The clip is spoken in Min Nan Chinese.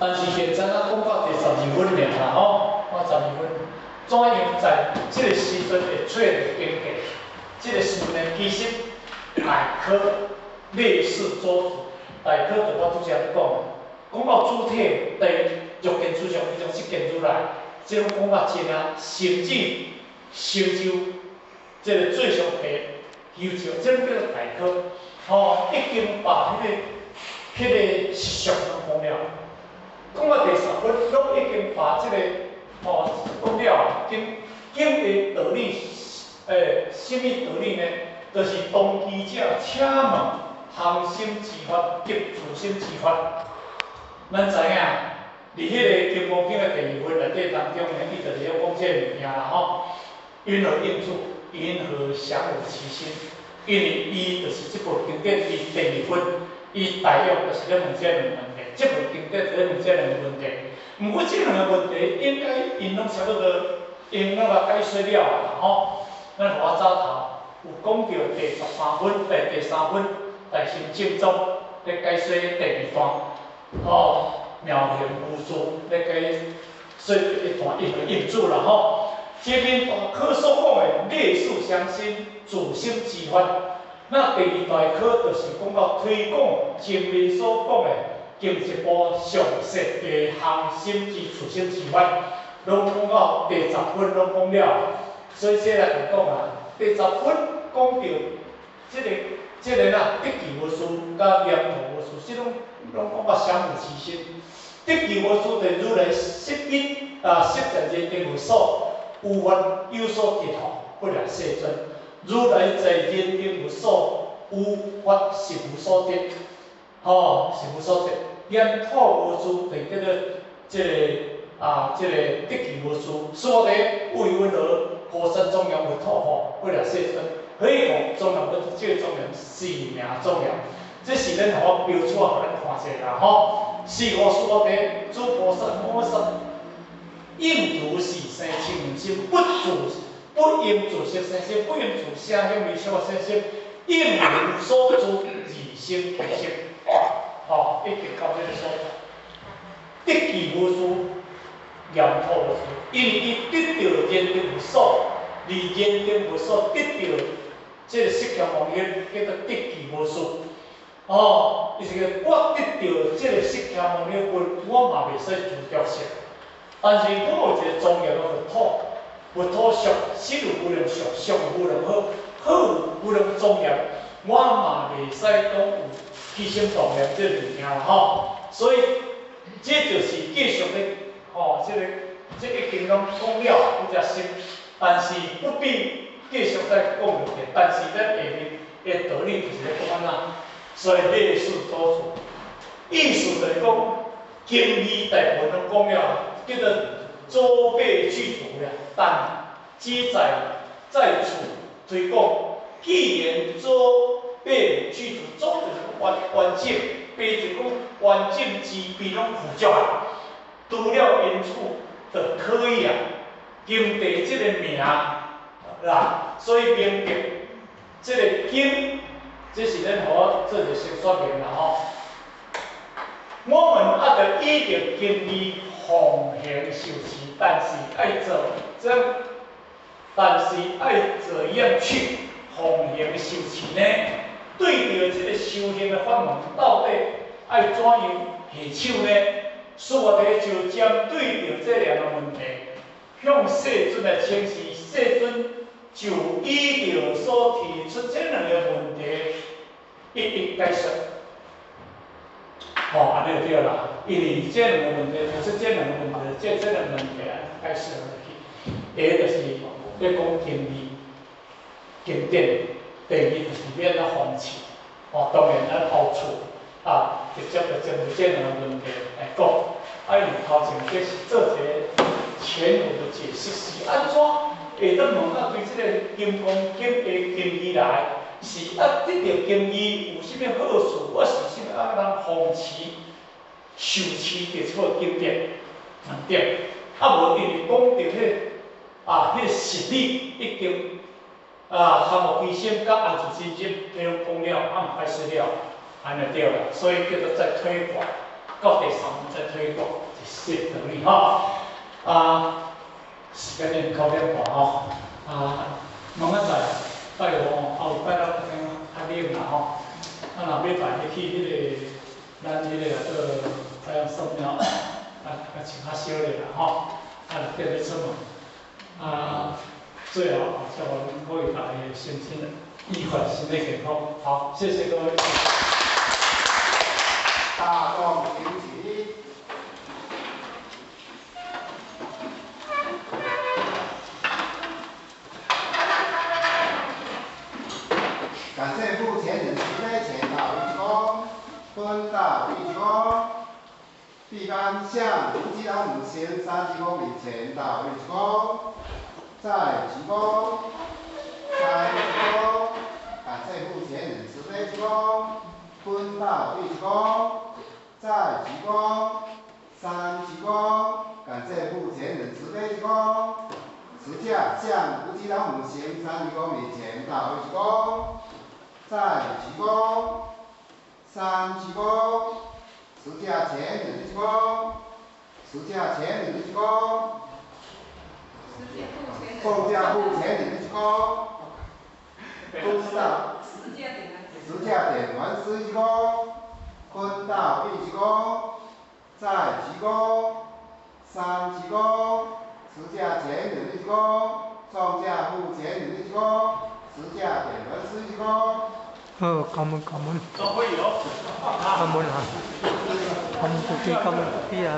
但是現在咱講到第十二分爾啦吼，講十二分，怎樣在這個時陣會揣著經典？這個思念其實大科類似祖師，大科就我拄才咧講，講到主體第欲見諸相，非常色見如來，這攏講甲真啊，甚至成就這個最上第優秀，這攏叫做大科，吼，已經把彼個實相攏講了。講到第十分，攏已經把這個吼講了，經經的道理，啥物道理呢？就是當機者請問行深之法及住深之法。咱知影，佇彼個《金剛經》的第二分內底當中呢，伊就是咧講這個物件啦吼。云何應處？云何降伏其心？因為伊就是這部經典，伊第二分，伊大約就是咧問這兩個問題。這部經典就咧問這兩個問題。毋過這兩個問題應該𪜶攏差不多，𪜶攏共解說了啦吼。咱予我早頭有講著第十三分、第三分大乘正宗咧解說第二段，吼，妙行無住咧解說第一段因為應主啦吼。這邊大科所講的類似相心、住心之法，那第二大科就是講到推廣前面所講的經一部詳細的行深之住深之法，攏講到第十分攏講了，所以這來講啊，第十分講著這個啦，得其無事佮念頭無事，這攏攏講到降伏其心。得其無事，就如來悉一啊，悉在人定無所。有法有所得吼，不了世尊。如來在人定無所，有法實無所得，吼，實無所得。念土無住，就叫做這個啊，這個得其無住。所以為云何菩薩莊嚴佛土吼，不了世尊。何以講莊嚴佛土？這個莊嚴是名莊嚴，這是咱予我標出來，予咱看者啦吼。是故說我地諸菩薩摩訶薩。應如是生清淨心，不住不應住色生心，不應住聲香味觸法生心，應無所住而生其心。吼，已經到這個所在，得其無住，念土無住，因為伊得著人定無所，離人定無所得著這個釋迦牟尼叫做得其無住。哦，伊是講我得著這個釋迦牟尼佛，我嘛袂使住著色。但是我有一個莊嚴的佛土，佛土相，實有無量相，相無量好，好無量莊嚴，我嘛袂使講有起心動念這個物件啦吼。所以這就是繼續咧，吼，這個這已經攏講了比較深，但是不必繼續再講落去。但是咱下面的道理就是咧講按怎，所以類似所處，意思就是講經義大部分攏講了。叫做祖備具足了，但只在在此推廣。既然祖備具足，祖就是講完完整，備就是講完整之備攏具足啊。除了因此就可以啊，經題這個名啦，所以明白這個經，這是咱予我做一個小說明啦吼。我們愛著依著經義奉行受持，但是愛做這，但是愛怎樣去奉行受持呢？對著這個修行的法門，到底愛怎樣下手呢？所以就針對著這兩個問題，向世尊來請示，世尊就依著所提出這兩個問題，一一解說。吼，按呢就對啦，因為這兩個問題，提出這兩個問題，這兩個問題解釋落去。第一就是咧講經義、經典；第二就是欲按怎奉持。吼，當然咱後處啊，直接就針對這兩個問題來講。啊，因為頭前這是做一個前文的解釋，是按怎會當問到對這個金剛經的經義來？是啊，得著經義有啥物好處？我是啥物啊？人奉持、受持著這個經典兩點。啊，無因為講著彼個啊，彼個實理已經啊，降伏其心佮安住真心，彼攏講了，啊，毋解釋了，按呢對啦。所以叫做再推廣。各地上在推廣，是這個道理吼。啊，時間已經9點半吼，啊，明仔載拜五吼，後拜六較冷啦吼。啊，若欲拜欲去彼個，咱彼個叫做太陽神廟，啊，較穿較少咧啦吼。啊，6點欲出門，啊，最後祝阮各位大家身體愉快，身體健康。好，謝謝各位。大眾請起。感謝目前人慈悲前道一鞠躬，本道一鞠躬，畢班向吳吉老母先三鞠躬的前道一鞠躬，再鞠躬，三鞠躬，感謝目前人慈悲鞠躬，本道一鞠躬，再鞠躬，三鞠躬，感謝目前人慈悲鞠躬，慈駕向吳吉老母先三鞠躬的前道一鞠躬。再鞠躬，三鞠躬，慈駕前人鞠躬，慈駕前人鞠躬，奉駕護前人鞠躬，本道，慈駕點完師鞠躬，本道一鞠躬，再鞠躬，三鞠躬，慈駕前人鞠躬，眾駕護前人鞠躬。慈駕點完師鞠躬。好，感恩感恩。感恩啊！感恩自己，感恩自己啊！